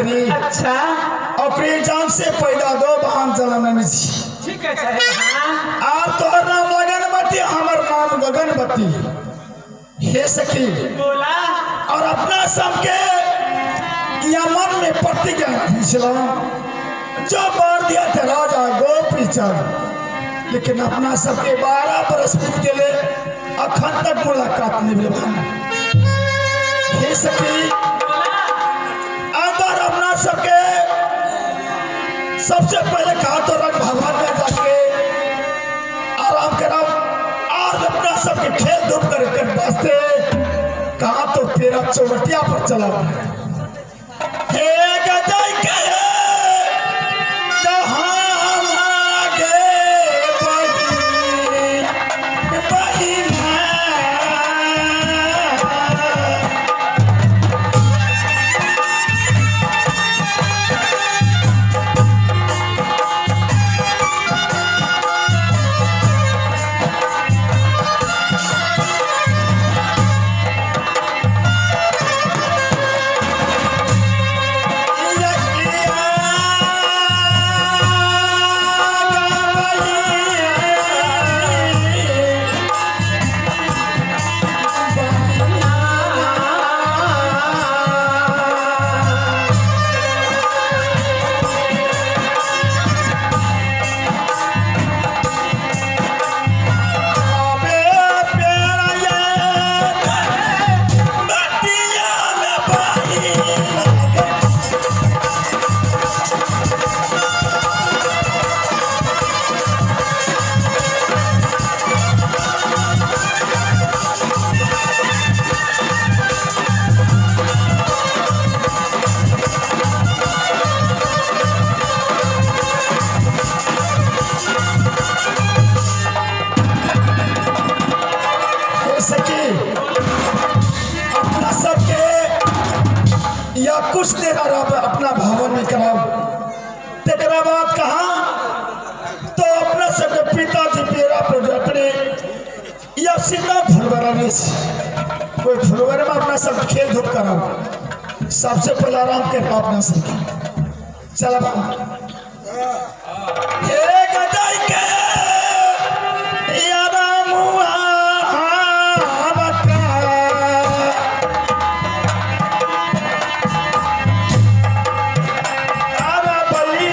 खातिर। अच्छा। अपने जान से पैदा दो बहन जलम छी। ठीक है छै। हाँ। आर तोहर नाम लगनबती, हमर नाम गगनबती। हे सखी बोला। और अपना सबके यमन में प्रतिज्ञा छलहुँ जो मार दिया था राजा गोपीचंद, लेकिन अपना सबके 12 बरस बीत गेले, अखन तक मुलाकात नहीं भेल। हे सखी अगर अपना सबके सबसे पहले कहा तो रंग भगवान में जाके आराम करब और अपना सबके खेल धूप कर कर वास्ते कहा तो तेरा चौबटिया पर चलब। हे गजय के जहाँ मागे बही बहिना। सखी अपना सबके या कुछ देर आराम अपना भवन में कराओ, तेकरा बाद कहा तो अपना सबके पिताजी पेरा पर अपने या सीधा फुलवरा नहीं, कोई फुलवरा में अपना सब खेल धूप कराओ। सबसे पहले आराम कर अपना सबके चल हे गजय के या रामुआ बका। आरा बली।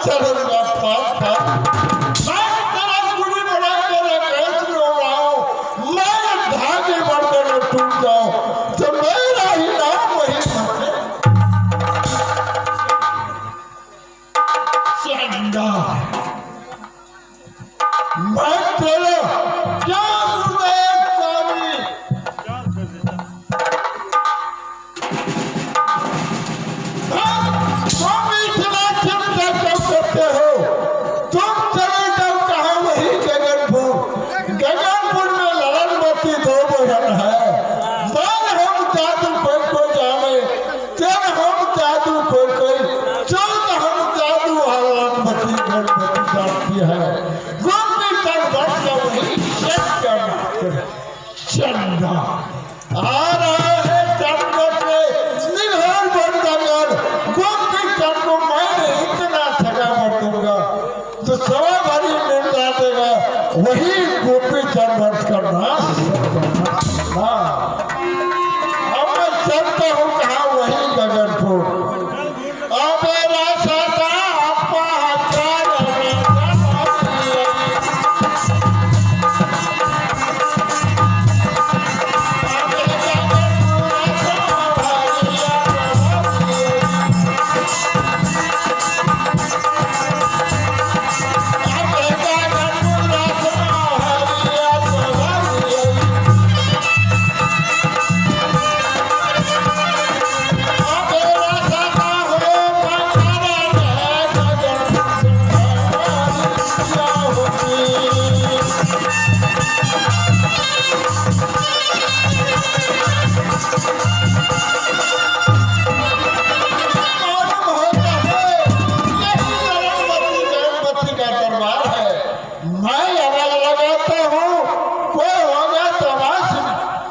चलूंगा पाप पाप। मैं तेरा गुड़ी बना के कैच में हो रहा हूँ, मैं धागे बढ़कर टूट जाऊं तो मेरा ही नाम वही चंदा। मैं तेरे क्या गुरुदेव स्वामी स्वामी इतना चिंता क्यों करते हो? तुम चले जाओ कहा वही गगनपुर। गगनपुर में ललनमती दो बहन है। मन हम जादू कोई को जाने, तेन हम जादू कोई कोई, चौथ हम जादू ललनमती गणपति जानती है। गोपी चंद वही चंदा आ रहा है चंद्र पे निहाल बन। गोपी चंद को मैंने इतना थका मर दूंगा तो सवा भरी मिल जाएगा। वही गोपी चंद वर्ष का नाश। अब मैं चलता हूँ कहा वही गगनपुर। अब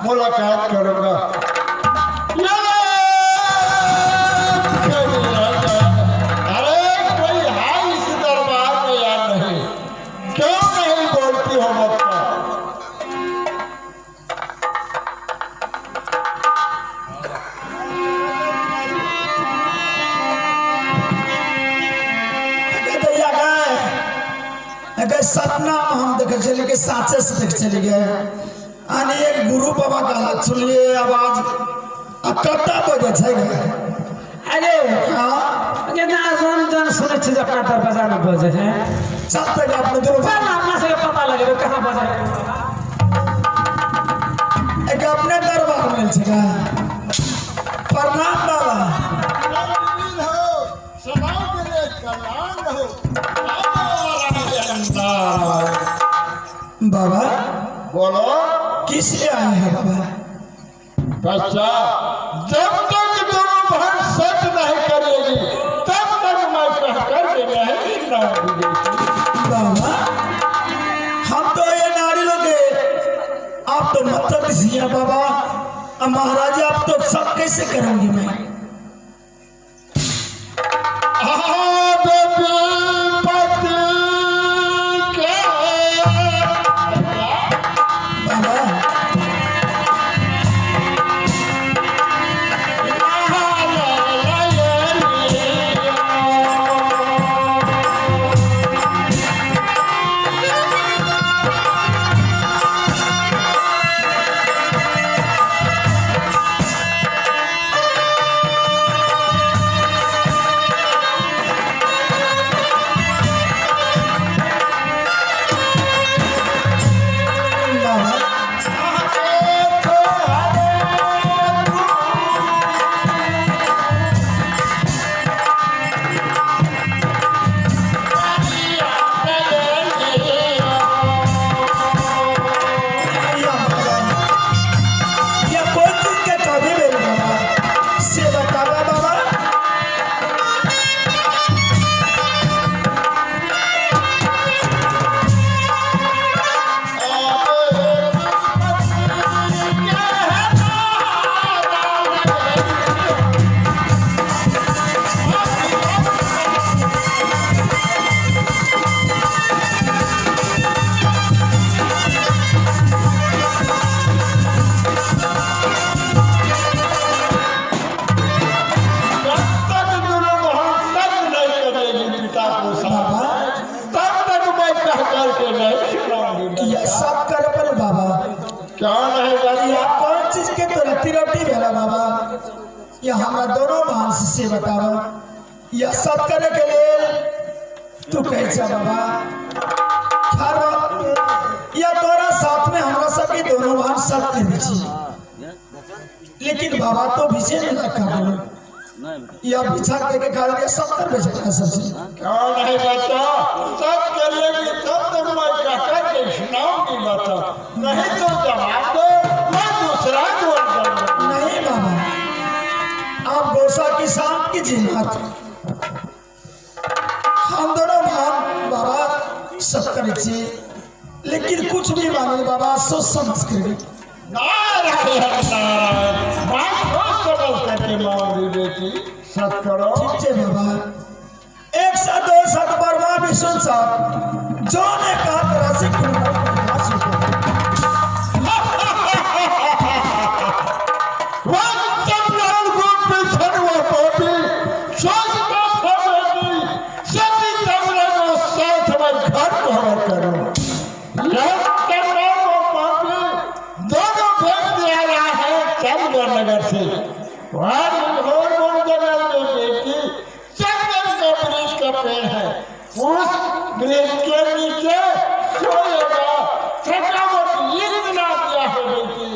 मुलाकात करूंगा। अरे कोई है इस दरबार में या नहीं? क्यों नहीं बोलती हो मक्का? अगर सपना में हम देखे चले गए, साचे से देख चले गए। आने एक गुरु बाबा का सुनिए आवाज कत्ता बजे छै गे? अरे हाँ ना जन जन सुनै छी जे अपना दरवाजा में बजे है। चलते गे अपने दोनों चल ना अपना सबके पता लगेबै कहाँ बजे है। एक अपने दरबार में छै गे। प्रणाम बाबा। बाबा बोलो किस लिए आए हैं बाबा? बच्चा जब तक दोनों बहन सच नहीं करेगी तब तक मैं कह कर नहीं बाबा हम तो ये नारी लोग हैं, आप तो मतलब हैं बाबा। अब महाराज आप तो सब कैसे करेंगे? मैं बाबा करके नहीं सुनाऊंगी। या सब करे पड़े बाबा। क्यों नहीं या बच्चा? कौन चीज के तो रति रोटी भेला बाबा? या हमरा दोनों मांस से बतावा, या सब करे के लिए तू कहे छा बाबा। खैर बात, या तोरा साथ में हमरा सबके दोनों मांस सब करे छी, लेकिन बाबा तो पीछे नहीं रखा बोलो या पीछा के कारण या सब कर बेचा सबसे। क्यों नहीं बच्चा, सब कर लेगी तब तो मैं कहकर के सुनाऊंगी बच्चा, नहीं तो जवाब दो, मैं दूसरा बोल दूंगा। नहीं बाबा, आप गोसा की शांत की जिन्नात, हम दोनों मान बाबा सब करे छी, लेकिन कुछ भी मानो बाबा सोच समझ कर। नारायण नारायण, मैं सोच समझ करके मांगी बेटी, सत करो। ठीक है बाबा, एक साथ दो साथ बर्मा भी सुन साथ जो ने कहा तरह से नगर से वहाँ जंगल में बेटी चंदन का वृक्ष का पेड़ है, उस वृक्ष के नीचे सोएगा। थकावट इतना दिया है बेटी,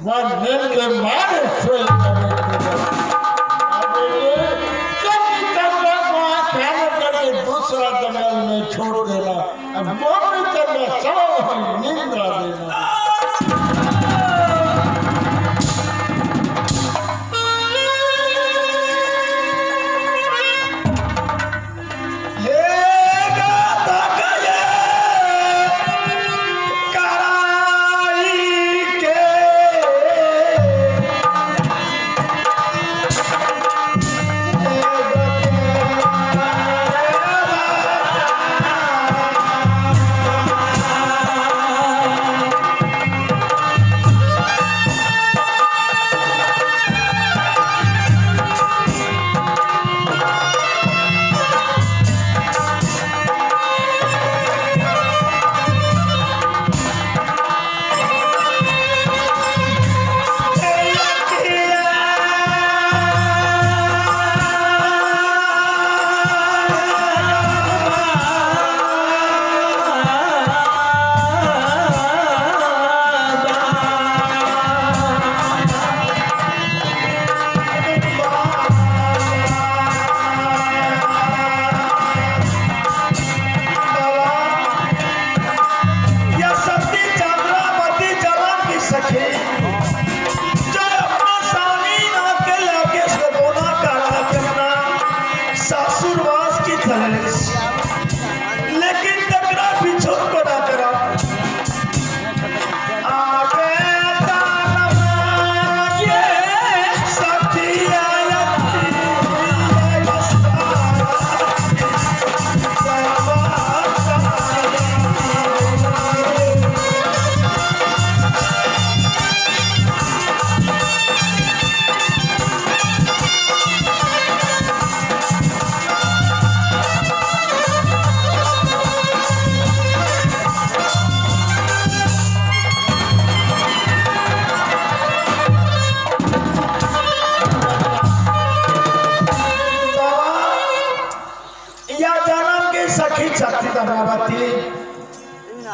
वह नींद के मारे सोएगा बेटी। करके दूसरा जंगल में छोड़ देना, अब गोपी चंद्र सब नींद देना। लेकिन तकरा पीछो को ना करा आगे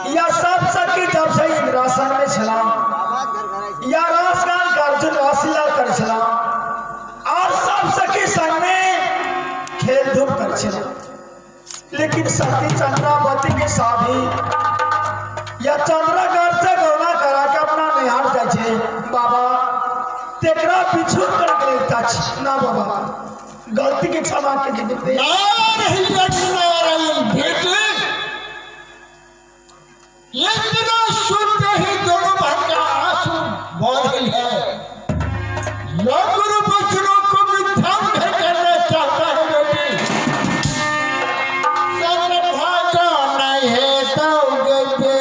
या सब सखी जब से इंद्रासन में छला या रासगान अर्जुन रासलीला कर छला और सब सखी संग में खेल धूप कर छला, लेकिन सखी चंद्रावती के साथ या चंद्रागढ़ से गौना करा के अपना निहार जाए छे बाबा, तेकरा पीछू कर के ना बाबा, गलती के क्षमा के दे। नारायण बेटे, इतना सुनते ही दोनों भाई का आंसू बह रही है। यह गुरु बच्चों को मिथ्या करना चाहता है बेटी। नहीं है तो बेटी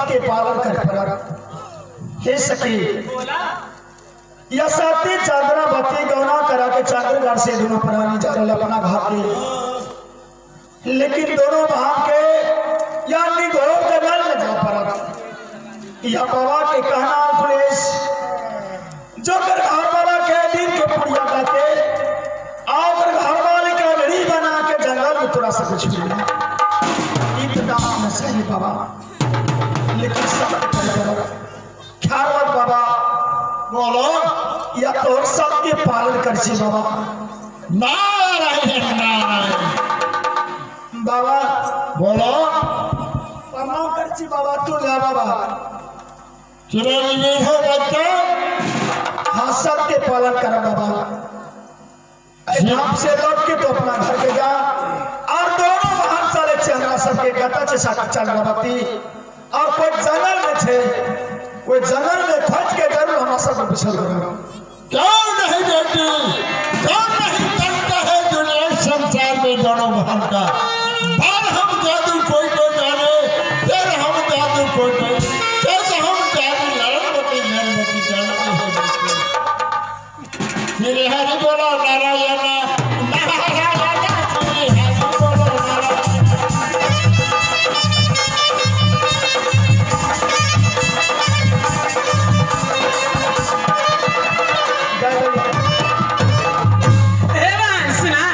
सबके पालन कर पड़त। हे सखी या साथी चादरावती गौना करा के चादर से दोनों प्राणी जा रहे अपना घर के, लेकिन दोनों भाग के या निघोर जंगल में जा पड़त। या बाबा के कहना पुलिस जो कर घर वाला के दिन के पुड़िया के और घर वाले के लड़ी बना के जंगल में तोरा सब कुछ मिला। इतना में सही बाबा, लेकिन सब ख्याल बाबा बोलो या तो सबके पालन कर छी बाबा। नारायण नारायण बाबा बोलो प्रणाम कर छी बाबा। तू जा बाबा चिरंजीवी हो बच्चा। हाँ सबके पालन कर बाबा। धाम से लौट के तो अपना घर के जा और दोनों बहन चले छे हमरा सबके कत छे चंद्रवती और कोई जंगल में छे, कोई जंगल में खोज के जरूर हमरा सबके बिछल करो। क्यों नहीं बेटी, क्यों नहीं करता है दुनिया संसार में दोनों बहन का बार हम जादू कोई को जाने, फिर हम जादू कोई को, फिर हम जादू लड़नवती लड़नवती जानते हैं। श्री हरि बोला नारायण।